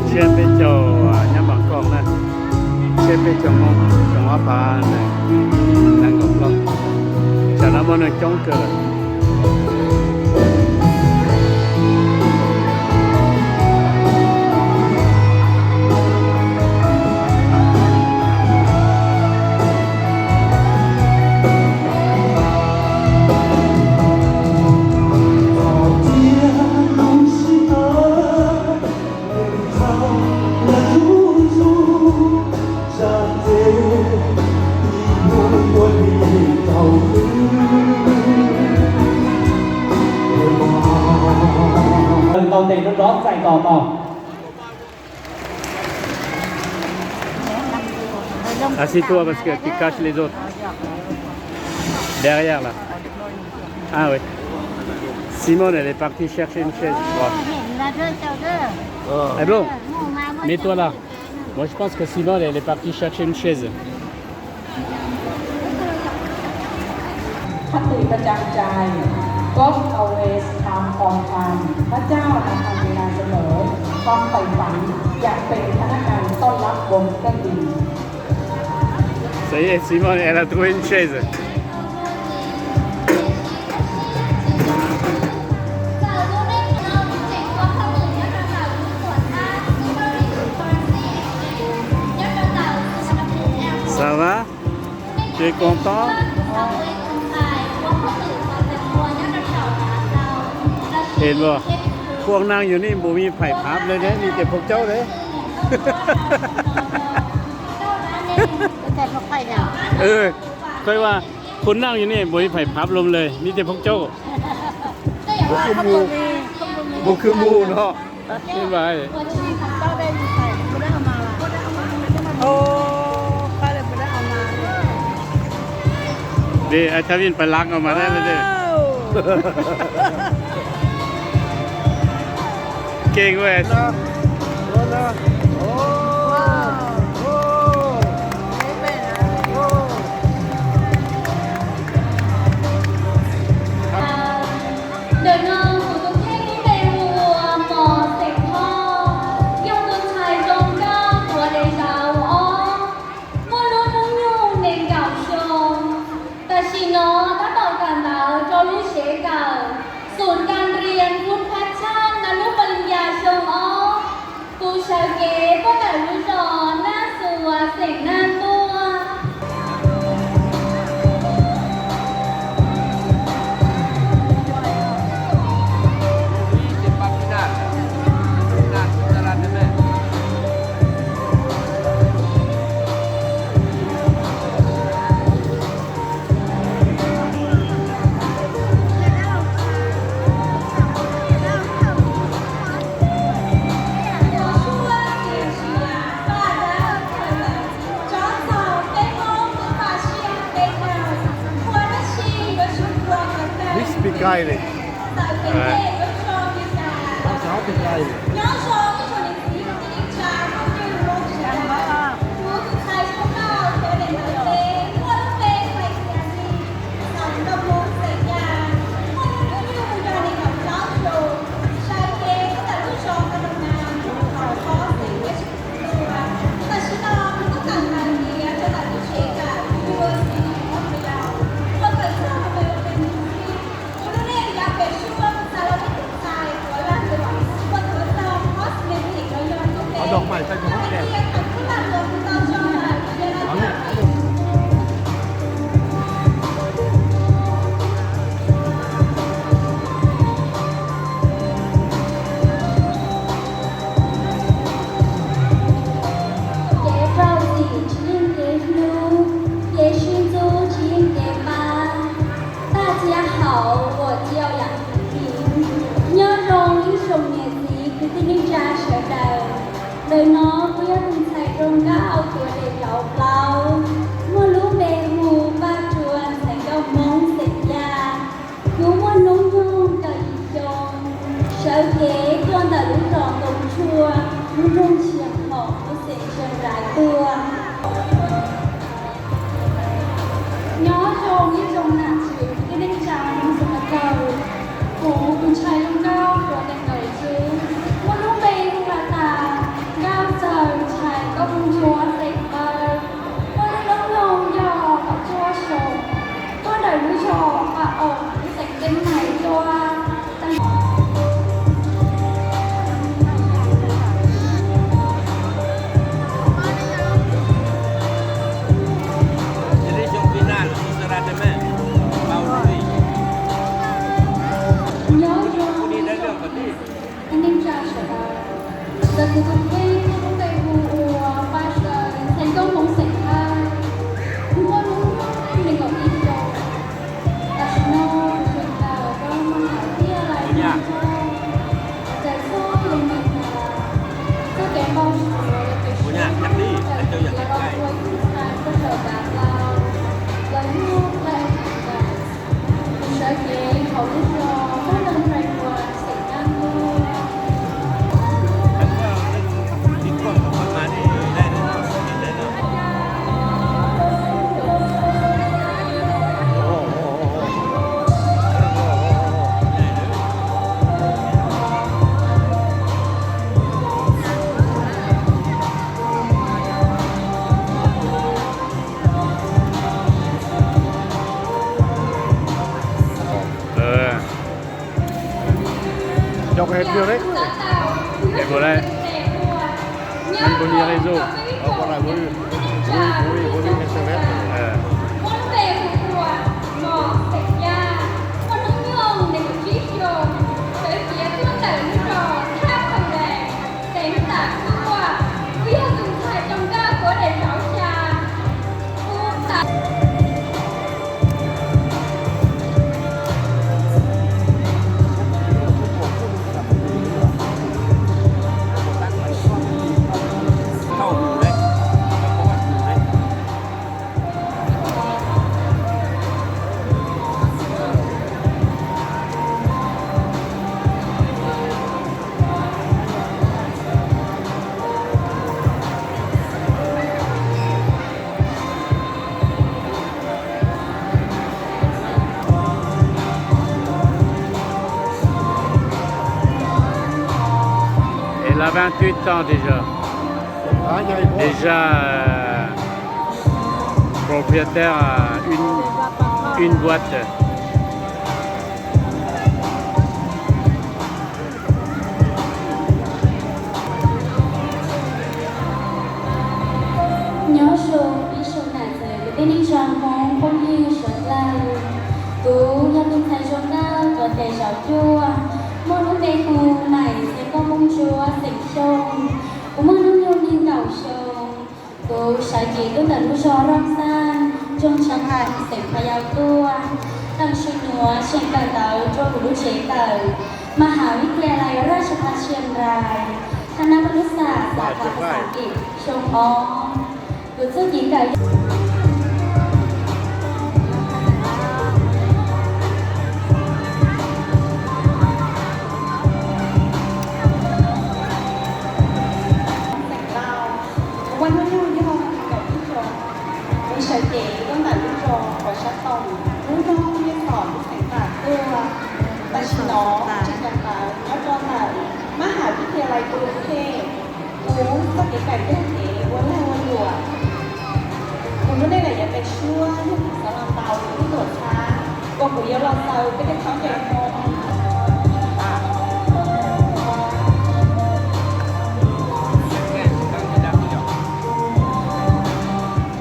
Tsiab peb caug nyob Npam Kooj na, tsiab peb caug Hmoob, xyoo ob phav nees nkaum plaub. Tsam no muaj neeg coob kawg lawm. Tau tes rov rov txais tos tos. Assis-toi parce que tu caches les autres. Derrière là. Ah oui. Simone, elle est partie chercher une chaise, je crois. Ah bon ? Mets-toi là. Moi, je pense que Simone, elle est partie chercher une chaise. คติประจำใจ God always come on time พระเจ้ามาทันเวลาเสมอ ความใฝ่ฝันอยากเป็นพนักงานต้อนรับวงเครื่องบิน Ça y est, Simone, elle a trouvé une chaise. Ça va ? Tu es content ? Hes, poj neeg yug nej npaum me phais phab le ne, nej tej phooj caub le. Qhov neeg yug nej npaum me phais phab loo le, nej tej phooj caub. Mus khwv mus no. Bye bye. Ê, ai thab vin pa lak os mas ne. Keej ua. Ntawm no kuv tus kheej lub npe hu ua Mos Xeem Thoj, yog tus ntxhais zoo nkauj tuav daim zauv ob, muaj lub hnub nyoog nees nkaum xyoo. Tam sim no tab tom kawm ntawv rau lub tsev kawm Xum Kas Nrias Phub Phab Tshaj na lub pa li ya xyoo ob. Kuv sawv kev tuaj ntawm lub zos Naj Xuas xeem Naj tuaj. This speak Kaili. Kev rau txim tsis yeej kev hlub, kev sib ntxub tsis yeej kev pab. Tag txia haus uas tsis yog yam hiv. Nyob zoo ib tsoom niam txiv kwv tij neej tsa sawv daws. Ntawm no kuv yog tus ntxhais zoo nkauj tuav daim zauv plaub, muaj lub npe hu Paj Rua, ntxhais nkauj Hmoob xeem Yaj. Kuv muaj hnub nyoog kaum yim xyoo, sawv kev tuaj ntawm lub zos Ntoo Tshuaj, lub nroog Tshiab Hom, lub xeev Tsheej Dlais tuaj. Nyob zoo ib tsoom nam txiv kwv tij neej tsa Hmoob txhua leej txhua tus. Kuv tus ntxhais zoo nkauj tuav daim zauv tswb, muaj Chào các em nhiều đấy. Em vừa đây. Em vừa đi đây rồi. Ờ, con này vui, vui, vui, vui, vui, em xem hết. Ờ. Elle a vingt-huit ans déjà. Déjà, euh, propriétaire, euh, une, une boîte. Nyob zoo ib tsoom nam txiv kwv tij neej tsa Hmoob phooj ywg sawv daws. Kuv yog tus ntxhais zoo nkauj uas tes zaum cuaj, muaj lub npe hu Maim, xeem Koj Moo Ntsuab, xeem Xyooj. Kuv muaj hnub nyoog nees nkaum xyoo. Kuv sawv cev tuaj ntawm lub zos Rooj Xaj, nroog Tsheej Hais, xeem Pha Yau tuaj. Tau tshwm nuav tseem kawm ntawv rua kuv lub tsev kawm มหาวิทยาลัยราชภัฏเชียงราย คณะครุศาสตร์ สาขาภาษาอังกฤษ xyoo ob. Kuv txuj kev kawm yog Kuv muaj hnub nyoog yog nees nkaum ib xyoos. Kuv sawv cev tuaj ntawm lub zos Pov Sab Toom, lub nroog Nyiaj Xom, lub xeev Tam tuaj. Tam sim no tseem kawm ntawv nyob rau ntawm มหาวิทยาลัยกรุงเทพ. Kuv txoj kev kawm yog kev ua lag ua luam. Kuv lub neej lawm yav pem suab yog kuv xav los ntaus kuv lub tuam txhab uas kuv yuav los xaws peb tej khaub ncaws Hmoob.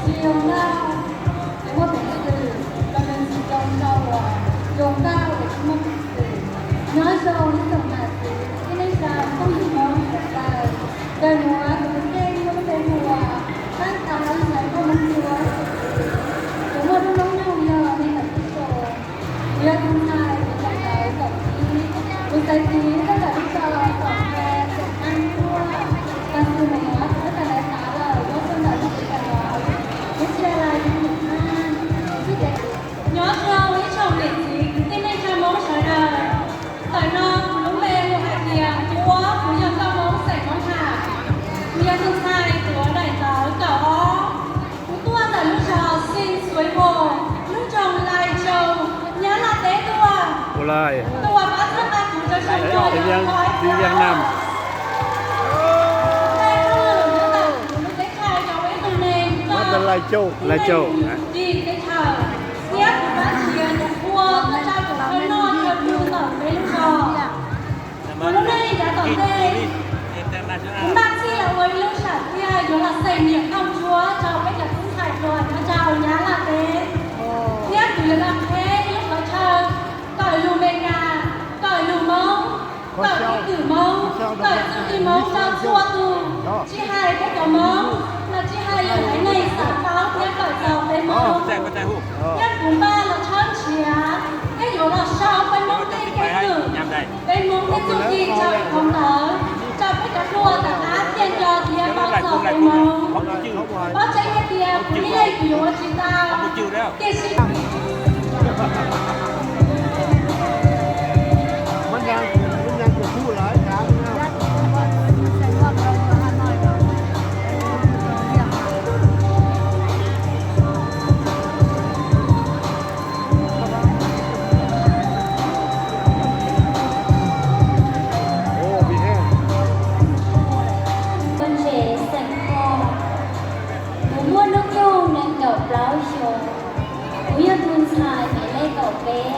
Tsis zoo nkauj es muaj peev xwm, los nws tsis zoo nkauj uas zoo nkauj es tsis muaj peev xwm. Nyob zoo ib tsoom nam txiv kwv tij neej tsa phooj ywg Hmoob sawv daws. Kawg nuav kuv tus kheej muaj lub npe hu ua Xab Xav, xeem Koj Moo Ntsuab, xeem Xyooj. Kuv muaj lub hnub nyoog yog nees nkaum ib xyoos. Kuv yog tus ntxhais uas kawm ntawv kaum ib. Kuv xaiv tiv tuaj ntawm lub zos Xom Khe, xeem Naj Nkuaj. Tam sim nuav kuv twb kawm ntawv tas lawm, nyob rau ntawm lub tsev kawm ntawv Vib Txia Lais Yim Naj. Nyob zoo ib tsoom niam txiv kwv tij neej tsa Hmoob sawv daws. Ntawm no kuv lub npe hu hais tias Tuab, kuv yog nkauj Hmoob xeem Hmoob Ham. Kuv yog tus ntxhais tuav daim ntawv kaum ob. Kuv tuaj ntawm lub zos Xeev Xuav Hom, lub nroog Lai Châu, Nyab Laj teb tuaj. Tus uas pab txhawb nqa kuv rau xyoo no yog Pov Ib Xyooj. Kuv lub teb chaws yog ua ib tug neeg Lai Châu, Lai Châu, dim teb chaws, thiab kuv pab nrhiav tus qhua tuaj tsa kuv chaw noj chaw pw ntawm peb lub zos. Kuv lub neej yav tom ntej, kuv npaj txhij los ua ib lub sam thiaj yuav los xeem niam nkauj ntsuab rau peb cov tub ntxhais hluas nyob rau Nyab Laj teb, thiab kuv yuav los qheb ib lub qhov chaw kawm lus Meskas, kawm lus Hmoob, kawm keeb kwm Hmoob, kawm txuj ci Hmoob rau txhua tus, tsis hais peb cov Hmoob los tsis hais lwm haiv neeg xav paub thiab kawm txog peb Hmoob. Thiab kuv npaj los tshawb nrhiav thiab yuav los sau peb Hmoob tej keeb kwm, peb Hmoob tej txuj ci rau ib qhov ntawd, rau peb cov hluas rov qab thiaj nco thiab paub txog peb Hmoob. Paub tseeb hais tias kuv ib leeg kuv yuav ua tsis tau, tiam sis Koj ntse xeem Hmoob. Kuv muaj hnub nyoog nees nkaum plaub xyoos. Kuv yog tus ntxhais hais lej kaum peb,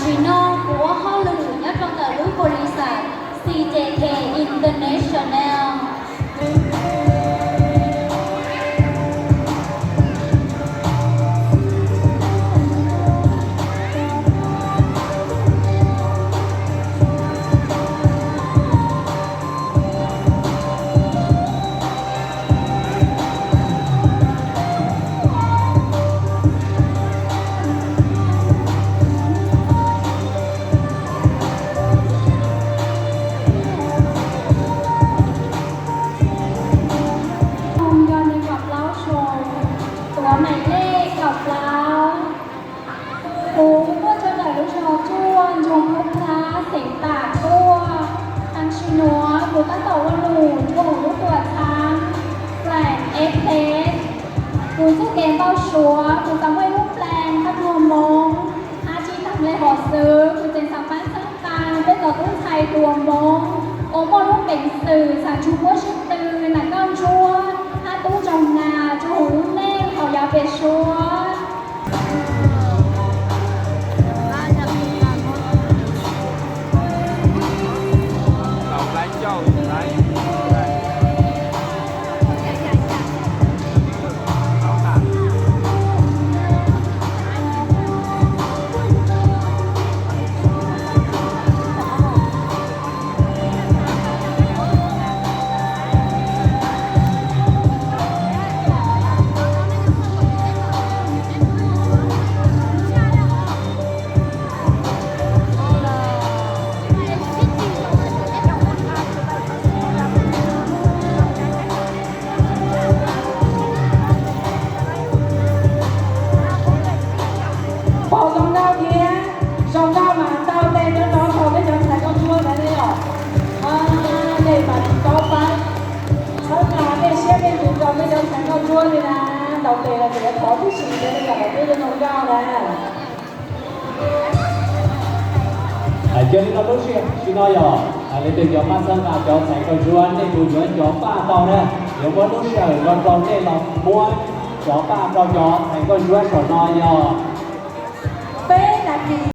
Nim no kuv ua hauj lwm nyob rau ntawm lub npaus li xas C J K International. Nco nej kom plaub sau, tuav maim lej kom plaub. Kuv tuaj rau ntawm lub zos Tsuaj, nroog Phob Plab, xeev Tam tuaj. Tam sim nuav kuv tab tom ua num rua huv lub tuam txhab Flag F Fest. Kuv txuj kev npau suav kuv tau muaj ib lub plan hab mloog Moob, hab tsi taag le hov xwb kuv tseem xaav paab txhawb qaa peb cov tub ntxhais tuam Moob uas muaj lub peev xwm xaav tshua muab sib tw nam kauj ntsuab hab tub nraug nas rua huv lub neej thaum yav pem suab. Pom zoo nkauj thiab, zoo nkauj mas ntaus tes rov rov rau peb cov ntxhais nkauj ntsuab ntawd ne yom. Nej mas tsis paub paib, txhawb nqa tej siab tej ntsws rau peb cov ntxhais nkauj ntsuab li na, ntaus tes los tseem yuav thov tib si thiab, nej kom peb zoo nkauj na. Cia li no lub sij hawm no yog leej twg yuav pab txhawb nqa cov ntxhais nkauj ntsuab, nej tus yuav cov paj tau na, yuav muab lub sij hawm no rau nej los muab cov paj rau cov ntxhais nkauj ntsuab saum no yog peb nas this.